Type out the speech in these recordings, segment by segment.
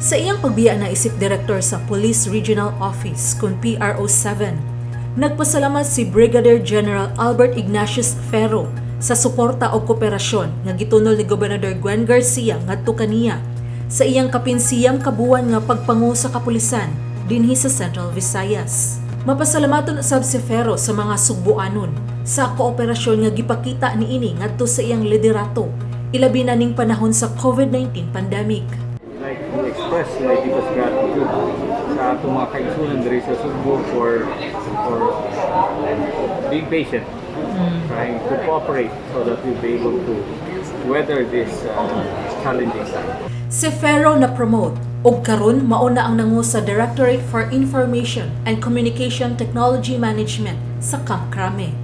Sa iyang pagbiya na isip direktor sa Police Regional Office kun PRO 7, nagpasalamat si Brigadier General Albert Ignatius Ferro sa suporta o kooperasyon nga gitunol ni Gobernador Gwen Garcia ngadto kaniya sa iyang kapin 9 ka buwan nga pagpangu sa kapulisan dinhi sa Central Visayas. Mapasalamaton usab si Ferro sa mga Sugbuanon sa kooperasyon nga gipakita niini ngadto sa iyang liderato, ilabi na ning panahon sa COVID-19 pandemic. Like to express my deepest gratitude sa atong mga kaigsunan diri sa Sugbo for being patient, trying to cooperate so that we'll be able to weather this challenging time. Si Ferro na promote ug karon mao na ang nangu sa Directorate for Information and Communication Technology Management sa Camp Crame.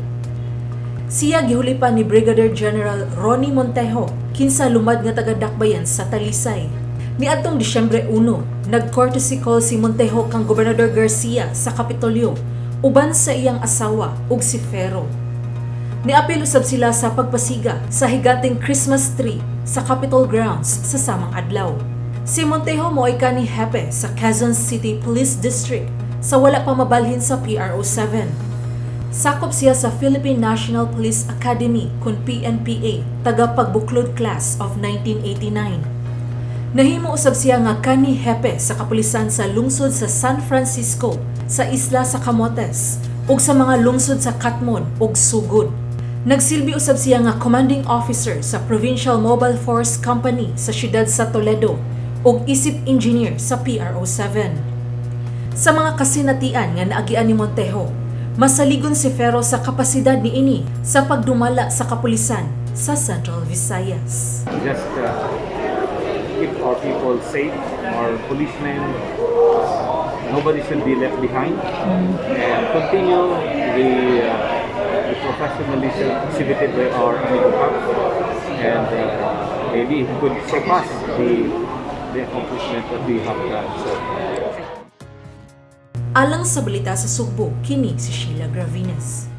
Siya gihulipan ni Brigadier General Ronnie Montejo, kinsa lumad nga taga-Dakbayan sa Talisay. Niadtong Disyembre 1, nag-courtesy call si Montejo kang Gobernador Garcia sa Kapitolyo uban sa iyang asawa ug si Ferro. Niapil usab sila sa pagpasiga sa higanteng Christmas tree sa Capitol grounds sa samang adlaw. Si Montejo mo'y kani hepe sa Quezon City Police District sa wala pa mabalhin sa PRO 7. Sakop siya sa Philippine National Police Academy kun PNPA, taga Pagbuklod Class of 1989. Nahimo usab siya nga kani hepe sa kapulisan sa lungsod sa San Francisco sa isla sa Camotes ug sa mga lungsod sa Catmon ug Sugod. Nagsilbi usab siya nga commanding officer sa Provincial Mobile Force Company sa siyudad sa Toledo ug isip engineer sa PRO 7. Sa mga kasinatian nga naagian ni Montejo, masaligon si Ferro sa kapasidad niini sa pagdumala sa kapulisan sa Central Visayas. Just keep our people safe, our policemen, nobody should be left behind, and continue the professionalism exhibited by our amigo cops, and maybe he could surpass the accomplishment that we have done so far. Alang sa Balita sa Sugbo, kini si Sheila Gravines.